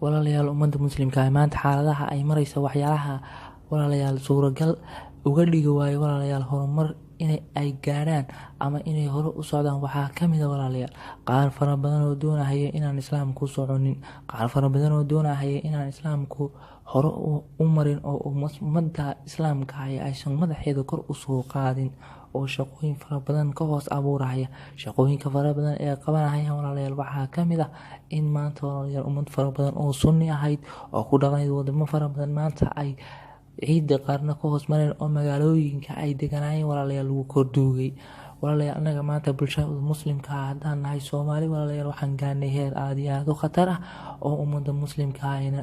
Walaalayaal, ummadda muslimka ah maanta xaaladaha ay maraysa, waxyaalaha walaalayaal suuragal uga dhigi waayo walaalayaal horumar in ay gaarhaan ama inay hore u socdaan, waxaa kamid ah walaalayaal qaar fara badan oo doonahaya inaan islaamku soconin, qaar fara badan oo doonahaya inaan islaamku hore u marin oo ummadda islaamka ah aysan madaxeeda kor u soo qaadin, oo shaqooyin fara badan ka hoos abuuraya. Shaqooyinka fara badan ee qabanahaya walaalayaal waxaa kamid ah in maanta walaalayaal ummad fara badan oo sunni ahayd oo ku dhaqnayd wadamo fara badan maanta ay ciidda qaarna ka hoos mareen oo magaalooyinka ay deganaayeen walaalayaal lagu korduugay. Walaalayaal, annaga maanta bulshada muslimka ah haddaan nahay Soomaali, walaalayaal waxaan gaarnay heer aad iyo aad u khatar ah oo ummadda muslimka ahna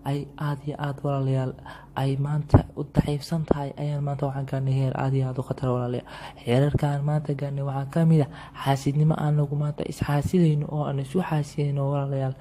ay aad iyo aad walaalayaal ay maanta u daciifsan tahay. Ayaan maanta waxaan gaarnay heer aad iyo aad u khatar walaalayaal. Heerarkaan maanta gaarnay waxaa kamid ah xaasidnimo anagu maanta isxaasidayno oo aan isu xaasidayno walaalayaal,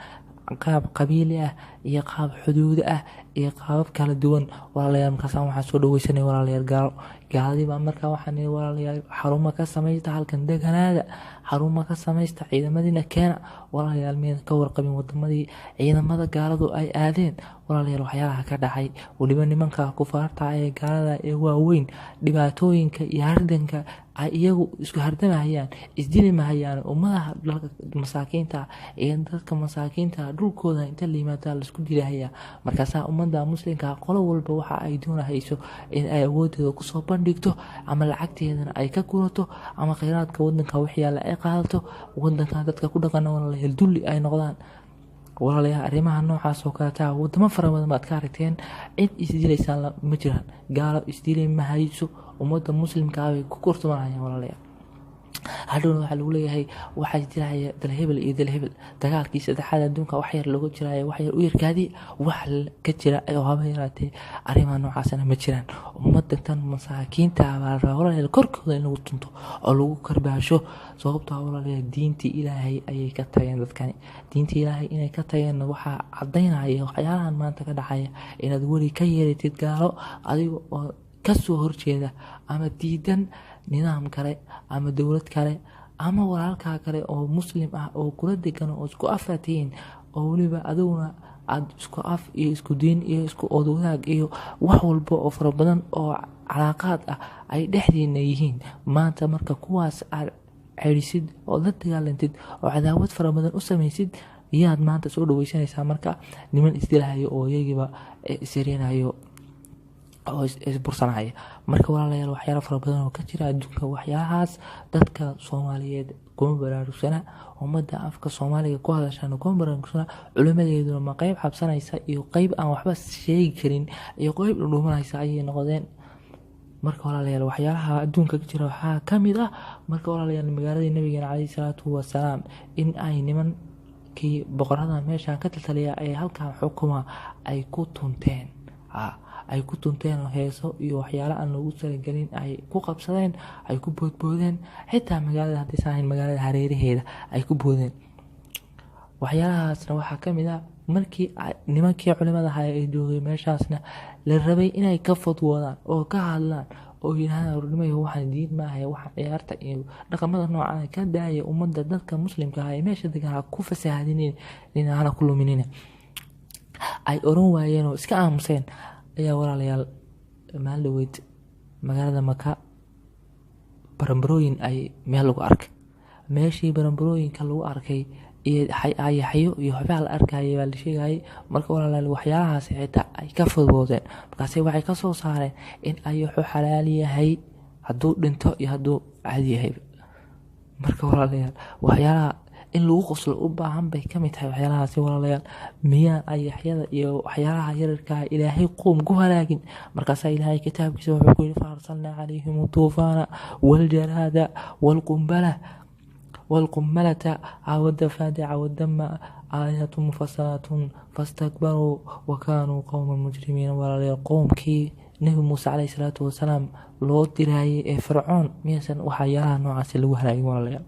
qaab qabiili ah iyo qaab xuduudi ah iyo qaabab kala duwan walaalayaal. Markaasaan waxaan soo dhaweysanay walaalayaal gaalo, gaaladii baa markaa waxaan nidhi walaalayaal xarumo ka samaysta halkan deganaada, xarumo ka samaysta, ciidamadiina keena. Walaalayaal, miyaan ka warqabin wadamadii ciidamada gaaladu ay aadeen walaalayaal waxyaalaha ka dhacay, weliba nimanka kufaarta ee gaalada ee waaweyn dhibaatooyinka iyo hardanka ay iyagu isku hardamahayaan, isdili mahayaan ummadaha masaakiinta iyo dadka masaakiinta dhulkooda inta la yimaada laisku dilahayaa. Markaasaa ummadda muslimka qolo walba waxa ay doonahayso in ay awoodeeda kusoo bandhigto, ama lacagteedana ay ka gurato, ama kheyraadka wadanka waxyaala ay qaadato, wadanka dadka ku dhaqana walaalayaal dulli ay noqdaan. Walaalayaal, arrimaha noocaas oo kaleeta wadamo fara badan baad ka aragteen, cid isdilaysaan ma jiraan, gaalo isdilay ma hayso, ummadda muslimka ah bay ku kortumanayaan walaalayaal. Hadhowna waxaa lagu leeyahay waxaa isdilaya dalhebel iyo dalhebel, dagaalkii saddexaad adduunka wax yar looga jiraayo, wax yar u yarkaadi wax ka jira oo haba yaraatee arrimaha noocaasna ma jiraan. Ummadda tan masaakiinta ah baa la rabaa walaalayaal korkooda in lagu tunto oo lagu karbaasho, sababtoo ah walaalayaal diintii Ilaahay ayay ka tageen dadkani. Diintii Ilaahay inay ka tageenna waxaa caddaynaya waxyaalahan maanta ka dhacaya, inaad weli ka yeelatid gaalo adiga oo kasoo horjeeda ama diidan nidaam kale ama dowlad kale ama walaalkaa kale oo muslim ah oo kula degan oo isku afatihiin, oo weliba adiguna aad isku af iyo isku diin iyo isku ood wadaag iyo wax walba oo fara badan oo calaaqaad ah ay dhexdiina yihiin. Maanta marka kuwaas aad celisid oo la dagaalantid oo cadaawad fara badan u samaysid, yaad maanta soo dhaweysanaysaa marka niman isdilahayo oo iyagiiba isirinayo oo isbursanaya. Marka walaalayaal waxyaalo fara badan oo ka jira adduunka, waxyaalahaas dadka Soomaaliyeed kuma baraarugsana, ummadda afka Soomaaliga ku hadashana kuma baraarugsana, culimadeeduna ma qayb xabsanaysa iyo qayb aan waxba sheegi karin iyo qayb dhudhuumanaysa ayay noqdeen. Marka walaalayaal waxyaalaha adduunka ka jira waxaa kamid ah marka walaalayaal magaaladii Nabigeena calayhi salaatu wasalaam in ay nimankii boqorada meeshan ka taltaliya ee halkan xukuma ay ku tunteen, ay ku tunteen oo heeso iyo waxyaalo aan loogu talagelin ay ku qabsadeen, ay ku boodboodeen, xitaa magaalada haddaysan ahayn magaalada hareeraheeda ay ku boodeen. Waxyaalahaasna waxaa kamid ah markii nimankii culimada ahaa ee joogay meeshaasna la rabay inay ka fadwoodaan oo ka hadlaan oo yiraahdaan warnimayo waxaan diin maahay, waxaan ciyaarta iyo dhaqamada noocan ah ka daaya ummadda dadka muslimka ah ee meesha degan ha ku fasahaadinin, hana ku luminina, ay oran waayeen oo iska aamuseen. Ayaa walaalayaal maalin dhaweyd magaalada Maka baranbarooyin ay meel lagu arkay. Meeshii baranbarooyinka lagu arkay iyo ayaxyo iyo waxbaa la arkayay baa la sheegayay. Marka walaalayaal waxyaalahaas xitaa ay ka fududeen, markaasi waxay ka soo saareen in ayaxu xalaal yahay hadduu dhinto iyo hadduu caadi yahay. Marka walaalayaal waxyaalaha in lagu qoslo u baahan bay kamid tahay waxyaalahaasi walaalayaal. Miyaa ayaxyada iyo waxyaalaha yararka ah Ilaahay qoom ku halaagin? Markaasaa Ilaahay kitaabkiisa wuxuu ku yidhi fa arsalnaa calayhim tuufaana waljaraada walqumbala walqummalata waddafaadica waddama aayaatun mufasalaatun fastakbaruu wa kaanuu qowman mujrimiin. Walaalayaal qoomkii Nabi Muuse calayhi salaatu wasalaam loo diraayay ee Fircoon miyaysan waxyaalaha noocaasi lagu halaagin walaalayaal?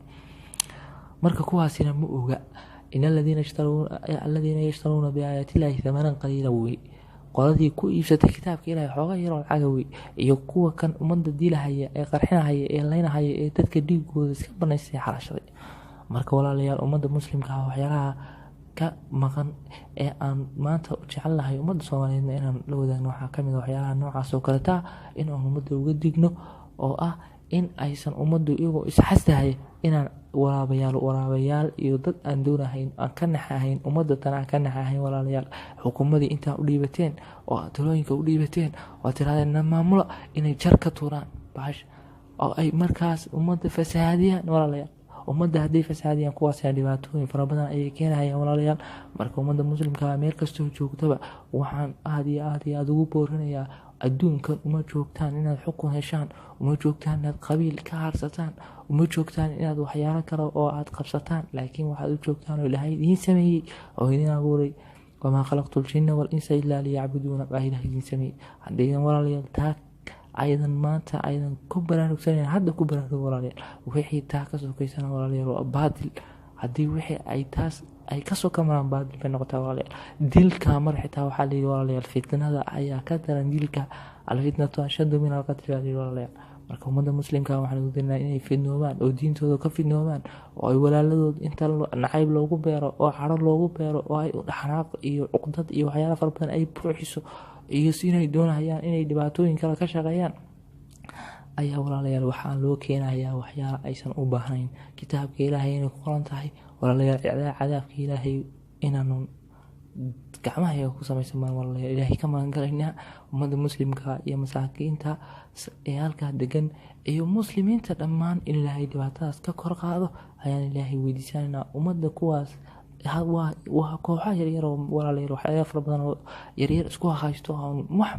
Marka kuwaasina ma oga in alladhiina yashtaruuna biaayaati illaahi thamanan qaliila wey, qoladii ku iibsatay kitaabka Ilaahay xooga yar oo lacag wey, iyo kuwa kan ummadda dilahaya ee qarxinahaya ee leynahaya ee dadka dhiigooda iska banaystay xarashaday. Marka walaalayaal ummadda muslimka ah waxyaalaha ka maqan ee aan maanta u jecelnahay ummadda Soomaaliyeedna inaan la wadaagno waxaa kamid ah waxyaalaha noocaas oo kaleta in aan ummadda uga digno, oo ah in aysan ummaddu iyagoo isxasdahaya inaan waraabayaal iyo dad aan doonahayn, aan ka naxahayn ummadda tan, aan ka naxahayn walaalayaal. Xukuumadii intaa u dhiibateen oo aad talooyinka u dhiibateen oo tirahdeen na maamula, inay jar ka tuuraan bahasha oo ay markaas ummadda fasahaadiyaan walaalayaal. Ummadda hadday fasahaadiyaan, kuwaasina dhibaatooyin fara badan ayay keenayaan walaalayaal. Marka ummadda muslimka meel kastoo joogtaba waxaan aada iyo aada iyo aada ugu boorinayaa, adduunkan uma joogtaan inaad xukun heshaan, uma joogtaan inaad qabiil ka harsataan, uma joogtaan inaad waxyaalo kale oo aad qabsataan, laakiin waxaad u joogtaan oo Ilaahay idiin sameeyey oo idiin abuuray, wamaa khalaqtu ljinna walinsa ilaa liyacbuduuna baa Ilaah idiin sameeyey. Haddaydan walaalayaal taa aydan maanta aydan ku baraarugsanayn, hadda ku baraarug walaalayaal. Wixii taa ka sokaysana walaalayaal waa baatil. Haddii wixii ay taas ay kasoo kamaraan, baatil bay noqotaa walaalayaal. Dilka mar xitaa waxaa layidhi walaalayaal, fitnada ayaa ka daran dilka, alfitnatu ashaddu min alqatli baa layidhi walaalayaal. Marka ummadda muslimka waxaan ugu dirinaa inay fidnoobaan oo diintooda ka fidnoobaan, oo ay walaaladood inta nacayb loogu beero oo caro loogu beero oo ay xanaaq iyo cuqdad iyo waxyaala fara badan ay buuxiso iyo si inay doonayaan inay dhibaatooyin kale ka shaqeeyaan ayaa walaalayaal waxaa loo keenayaa waxyaala aysan u baahnayn. Kitaabka Ilaahay inay ku qoran tahay walaalayaal, cadaabka Ilaahay inaanu gacmaha iyaga ku samaysan baan walaalayaal Ilaahay ka magan galaynaa. Ummadda muslimka iyo masaakiinta ee halkaa degan iyo muslimiinta dhammaan in Ilaahay dhibaatadaas ka kor qaado ayaan Ilaahay weydiisanaynaa. Ummadda kuwaas waa kooxaha yaryar oo walaalayaal waxyaala fara badan oo yaryar isku haysto, oon wax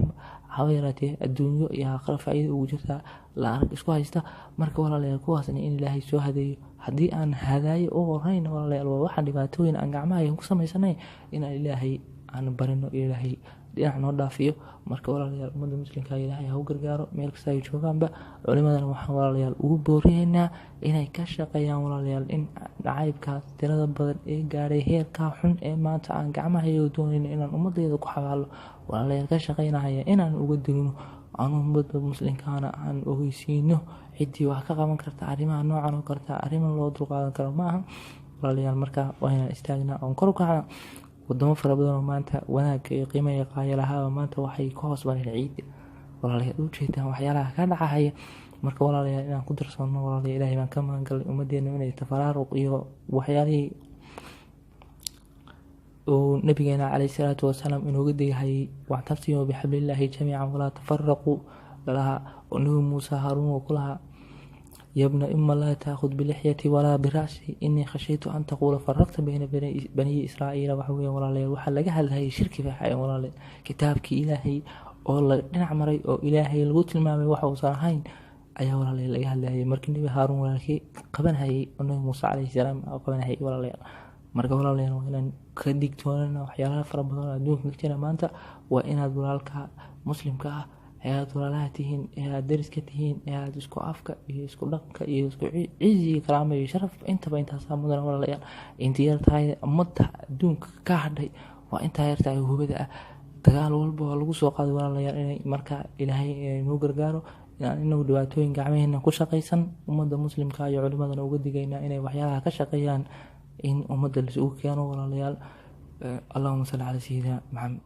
haba yaraatee adduunyo iyo aakhiro faa'iido ugu jirta la arag isku haysta. Marka walaalayaal kuwaasna in Ilaahay soo hadeeyo, haddii aan hadaayo u qorayn walaalayaal, waa waxaan dhibaatooyin aan gacmaha ku samaysanay inaan Ilaahay aan barino, Ilaahay dhinac noo dhaafiyo. Marka walaalayaal ummadda muslimka Ilaahay ha u gargaaro meel kasta ay joogaanba. Culimadana waxaan walaalayaal ugu boorinaynaa inay ka shaqeeyaan walaalayaal in nacaybkaas tirada badan ee gaadhay heerkaa xun ee maanta aan gacmahayaga doonayno inaan ummadayada ku xabaalo, walaalayaal ka shaqeynaya inaan uga digno, aan ummadda muslimkaana aan ogeysiino ciddii wax ka qaban karta arrimaha noocan oo karta. Arrimo loo dulqaadan karo ma aha walaalayaal. Marka waa inaan istaagnaa oon kor u kacna. Wadamo fara badan oo maanta wanaagga iyo qiimaha iyo qaaya lahaaba maanta waxay ka hoos mareen ciidda walaalayaal, ujeedaan waxyaalaha ka dhacahaya. Marka walaalayaal inaan ku darsoonno walaalayaal, Ilaahay baan ka magan galnay ummaddeena inay tafaraaruq iyo waxyaalihii uu nabigeena caleyhi salaatu wasalaam inooga digahayay, wactasimuu bixablillaahi jamiican walaa tafaraquu lalahaa, oo Nabi Muuse Haaruun uu ku lahaa, yabna ima laa taakhud bilixyati walaa bira'si inii khashaytu an taquula faraqta bayna baniyi Israa'iila. Waxa weeye walaalayaal, waxaa laga hadlayay shirki bay ahaayeen walaalayaal. Kitaabkii Ilaahay oo la dhinac maray oo Ilaahay lagu tilmaamay waxa uusan ahayn ayaa walaalayaal laga hadlayay markii Nabi Haaruun walaalkii qabanhayay oo Nabi Muuse caleyhi salaam qabanhayay walaalayaal. Marka walaalayaal waa inaan ka digtoonana waxyaalaha fara badan oo adduunka ka jira maanta. Waa inaad walaalka muslimka ah ee aad walaalaha tihiin, ee aad deriska tihiin, ee aad isku afka iyo isku dhaqanka iyo isku cizi iyo karaamo iyo sharaf intaba intaasaa mudan walaalayaal. Intii yar tahay ummadda adduunka ka hadhay waa intaa yar tahay hubada ah. Dagaal walba waa lagu soo qaaday walaalayaal, inay marka Ilaahay inuu gargaaro inaan inagu dhibaatooyin gacmaheena ku shaqaysan. Ummadda muslimka iyo culimadana uga digaynaa inay waxyaalaha ka shaqeeyaan in ummadda la isugu keeno walaalayaal. Allahuma salli calaa sayidina Maxamed.